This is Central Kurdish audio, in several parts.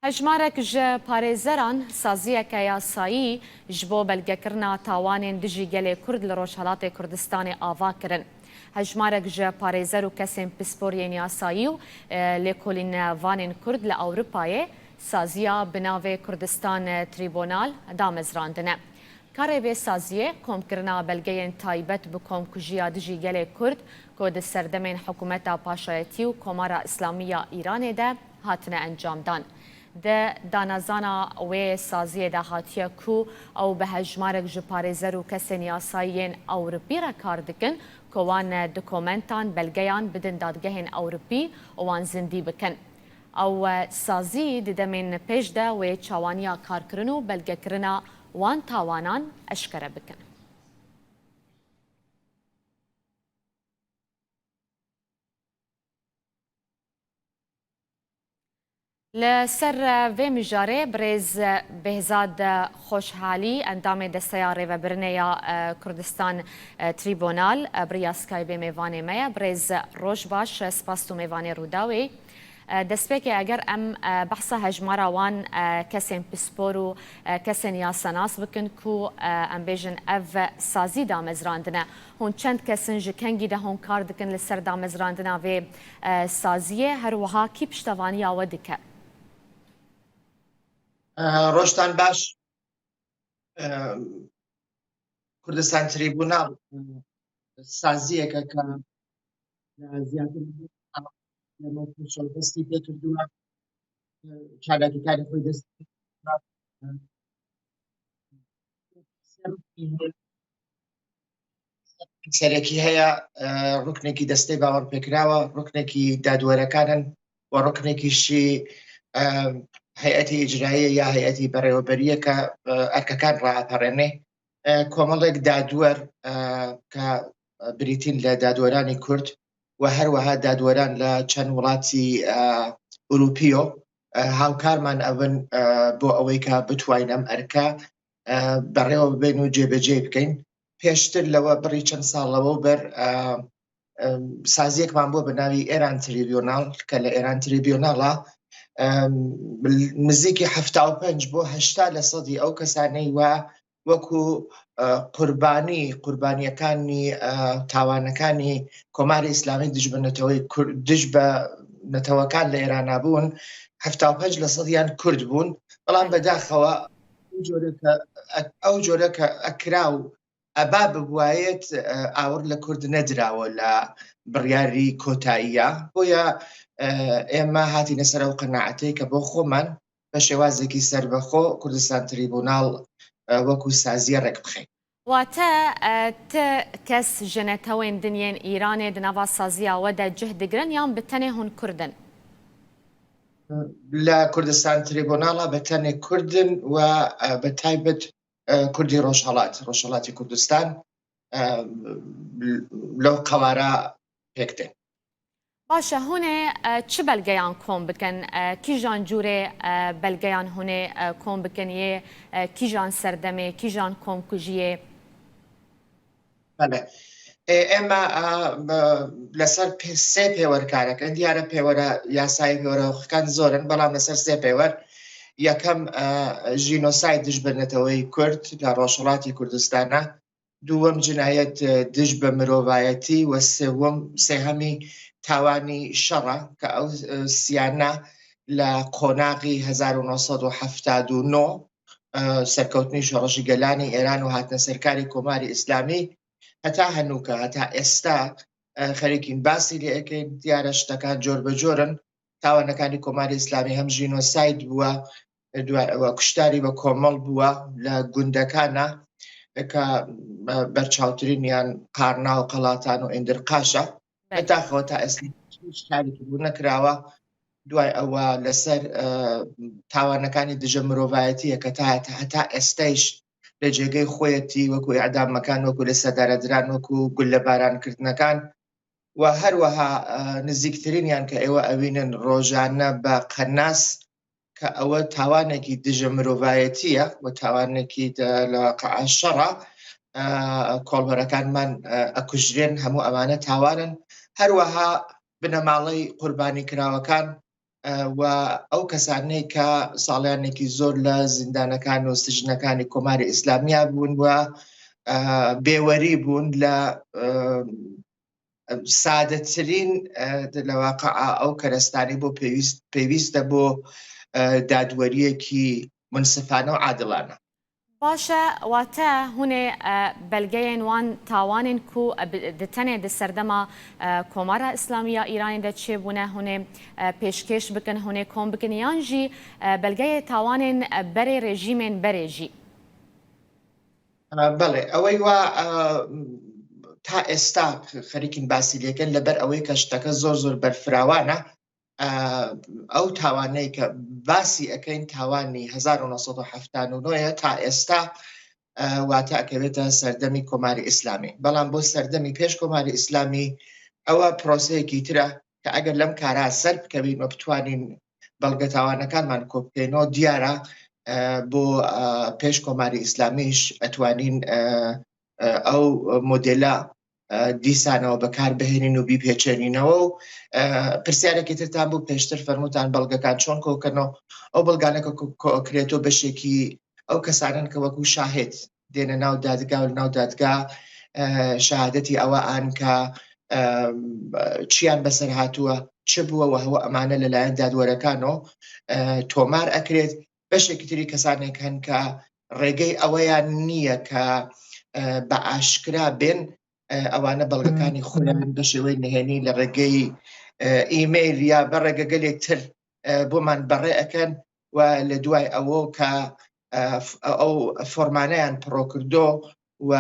Hejmarek ji parêzeran saziyeke yasayî ji bo belgekirina tawanên dijî gelê Kurd li Rojhelatê Kurdistanê ava kirin. Hejmarek ji parêzer û kesên pispor yên yasayî û lêkolînvanên Kurd li Ewropayê saziya bi navê Kurdistan Trîbonal damezrandine. Karê vê saziyê komkirina belgeyên taybet bi komkujiya dijî gelê Kurd ku di serdemên hikûmeta Paşayetî û Komara Îslamî ya Îranê de hatine encamdan. Di danezana wê saziyê de hatiye ku ew bi hejmarek ji parêzer û kesên yasayî yên Ewropî re kar dikin ku wan dokumentan, belgeyan bidin dadgehên Ewropî û wan zindî bikin. Ew sazî di demên pêş de wê çawaniya karkirin û belgekirina wan tawanan eşkere bikin. Li ser vê mijarê birêz Bêhzad Xoşhalî endamê Desteya Rêvebirinê ya Kurdistan Trîbonal bi riya Skypeê mêvanê me ye. Birêz roj baş, spas tu mêvanê Rûdawê. Destpêkê eger em behsa hejmara wan kesên pispor û kesên yasanas bikin ku em bêjin ev sazî damezrandine. Hûn çend kes in ji kengî de hûn kar dikin li ser damezrandina vê saziyê her wiha kî piştevaniya we dike? Rojtan baş Kurdistan Tribunal saziyeke کە زیاتر دەستی پێ کردووە چالاکیەکانی خۆی دەست سەرەکی هەیە ڕکنێکی دەستەی باوەڕپێکراوە ڕکنێکی دادوەرەکانن و ڕکنێکیشی هەیئەتی ئیجراییە یا هەیئەتی بەڕێوەبەریە کە ئەرکەکان ڕائەپەڕێنێ کۆمەڵێک دادوەر کە بریتین لە دادوەرانی کورد و هەروەها دادوەران لە چەند وڵاتی ئوروپیۆ هاوکارمان ئەبن بۆ ئەوەی کە بتوانین ئەم ئەرکە بەڕێوە ببین و جێبەجێ بکەین پێشتر لەوە بڕی چەند ساڵ لەوە بەر سازیەکمان بۆ بە ناوی ئێران تریبیۆناڵ کە لە ئێران تریبیۆناڵە نزیکی 75 بۆ هشتا لە سەدی ئەو کەسانەی وا وەکو قوربانی قوربانیەکانی تاوانەکانی کۆماری ئیسلامی دژ بە نەتەوەی دژ بە نەتەوەکان لە ئێران بوون 75 لە سەدیان کورد بوون بەڵام بەداخەوە ئەو جۆرە کە ئەکرا و ئەبا ببوایەت ئاوڕ لە کورد نەدراوە لە بڕیاری کۆتاییە بۆیە ئێمە هاتینە سەر ئەو قەناعەتەی کە بۆ خۆمان بە شێوازێکی سەربەخۆ کوردستان تریبوناڵ وەکو سازیە ڕێک بخەین. واتە ت کەس ji netewên din yên Îranê di nava saziya we de cih digirin yan bi tenê hûn Kurd in? لە کوردستان تریبۆناڵە بە تەنێ کوردن و بە تایبەت کوردی ڕۆژهەڵات ڕۆژهەڵاتی کوردستان لەو قەوارە پێک دێن. باشە هونێ چ بەلگەیان کۆم بکەن کیژان جورێ بەلگەیان هونێ کۆم بکەن یێ کیژان سەردەمێ کیژان کۆمکوژیێ؟ بەڵێ ئێمە لەسەر سێ پێوەر کارەکەن دیارە پێوەرە یاسایی پێوەرەکان زۆرن بەڵام لەسەر سێ پێوەر یەکەم ژینۆساید دژ بە نەتەوەی کورد لە ڕۆژهەڵاتی کوردستانە دووەم جنایەت دژ بە مرۆڤایەتی و سێوەم سێهەمی تاوانی شەڕە کە ئەو سیانە لە قۆناغی 1979 سەرکەوتنی شۆڕشی گەلانی ئێران و هاتنە سەرکاری کۆماری ئیسلامی هەتا هەنووکە هەتا ئێستا خەریکین باسی لێ ئەکەین دیارە شتەکان جۆر بە جۆرن تاوانەکانی کۆماری ئیسلامی هەم ژینۆساید بووە دوای ئەوە کوشتاری بە کۆمەڵ بووە لە گوندەکانە کە بەرچاوترینیان قارنا و قەڵاتان و ئیندرقاشە بەداخەوە تا ئێستا هیچ کارێکی بوو نەکراوە دوای ئەوە لەسەر تاوانەکانی دژە مرۆڤایەتیە کە تا هەتا ئێستایش لە جێگەی خۆیەتی وەکو ئەعدامەکان وەکو لە سەدارەدران وەکو گوللە بارانکردنەکان و هەروەها نزیکترینیان کە ئێوە ئەوینن ڕۆژانە بە قەناس کە ئەوە تاوانێکی دژە مرۆڤایەتیە و تاوانێکی لە شەڕە کۆڵبەرەکانمان ئەکوژرێن هەموو ئەمانە تاوانن هەروەها بنەماڵەی قوربانی کراوەکان. و ئەو کەسانەی کە ساڵیانێکی زۆر لە زیندانەکان و سجنەکانی کۆماری ئیسلامیا بوون و بێوەری بوون لە سادەترین لە واقع ئەو کەرەستانی بۆ پێویست پێویستە بۆ دادوەریەکی منسفانە و عادڵانە. باشە واتە هونێ بەلگەیێن وان تاوانێن کو di tenê di serdema Komara Îslamî ya Îranê de çêbûne hûnê pêşkêş bikin, hûnê kom bikin yan jî belgeyê tawanên berê rejîmên berê jî؟ بەڵێ ئەوەی وا تا ئێستا خەریکین باسی لێکەن لەبەر ئەوەی کە شتەکە زۆر زۆر بەرفراوانە ئەو تاوانەی کە باسی ئەەکەین تاوانی 1970 تا ئێستا واتە ئەکەوێتە سەردەمی کۆماری ئیسلامی بەڵام بۆ سەردەمی پێش کۆماری ئیسلامی ئەوە پرۆسەیەکی ترە کە ئەگەر لەم کارا سەر بکەوین و بتوانین بەڵگە تاوانەکانمان کۆبکەینەوە دیارە بۆ پێش کۆماری ئیسلامیش ئەتوانین ئەو مۆدێلە دیسانەوە بەکار بهێنین و بیپێچێنینەوە و پرسیارێکی ترتان بوو پێشتر فەرمووتان بەڵگەکان چۆن کۆکەنەوە ئەو بەڵگانە کە کۆکرێتەوە بەشێکی ئەو کەسانن کە وەکو شاهێت دێنە ناو دادگا و ناو دادگا شەهادەتی ئەوە ئان کە چیان بەسەر هاتووە چ بووە و هەوە ئەمانە لەلایەن دادوەرەکانەوە تۆمار ئەکرێت بەشێکی تری کەسانێک هەن کە ڕێگەی ئەوەیان نییە کە بە ئاشکرا بێن ئەوانە بەڵگەکانی خۆیان بە شێوەی نهێنی لە ڕێگەی ئیمەیل یا بە ڕێگەگەلێک تر بۆمان بەڕێ ئەەکەن و لە دوای ئەوە کە ئەو فۆرمانیان پڕۆکردۆ و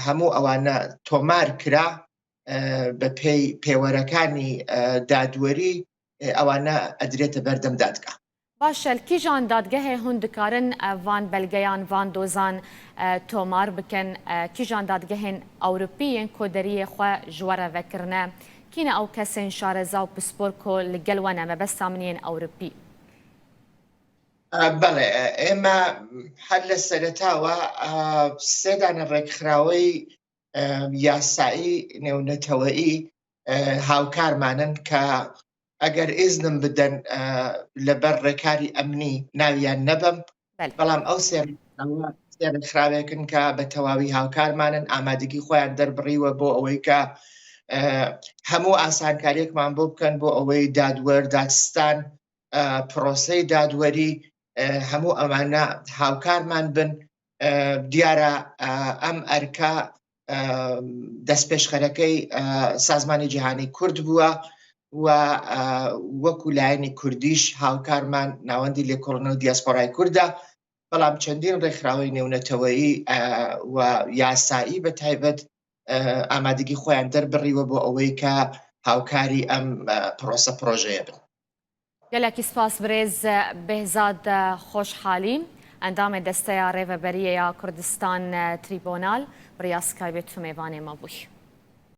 هەموو ئەوانە تۆمار کرا بە پێی پێوەرەکانی دادوەری ئەوانە ئەدرێتە بەردەم دادگا. باشە کیژان دادگەهێ هون دکارن ڤان بەلگەیان ڤان دۆزان تۆمار بکەن کیژان دادگەهێن ئەوروپی ێن کۆ دەریێ خوە ژ وەرە ڤەکرنە کینە ئەو کەسێن شارەزا و پسپۆر کۆ ل گەل وەنە مەبەستا من ێن ئەوروپی. بەڵێ ئێمە هەر لە سەرەتاوە سێ دانە ڕێکخراوەی یاسایی نێونەتەوەیی هاوکارمانن کە ئەگەر ئیزنم بدەن لەبەر ڕێکاری ئەمنی ناویان نەبەم بەڵام ئەو سێ ڕێکخراوێکن کە بە تەواوی هاوکارمانن ئامادەگی خۆیان دەربڕیوە بۆ ئەوەی کە هەموو ئاسانکاریەکمان بۆ بکەن بۆ ئەوەی دادوەر دادستان پرۆسەی دادوەری هەموو ئەمانە هاوکارمان بن دیارە ئەم ئەرکە دەستپێشخەرەکەی سازمانی جیهانی کورد بووە و وەکو لایەنی کوردیش هاوکارمان ناوەندی لێکۆڵنەوە دیاسپۆرای کوردە بەڵام چەندین ڕێکخراوەی نێونەتەوەیی و یاسایی بە تایبەت ئامادەگی خۆیان دەربڕیوە بۆ ئەوەی کە هاوکاری ئەم پرۆسە پرۆژەیە بن. گەلەکی سپاس برێز بێهزاد خۆشحالی ئەندامێ دەستەیا رێڤەبەریە یا کوردستان تریبۆنال بریا سکایبێ تو مێڤانێ مە بووی.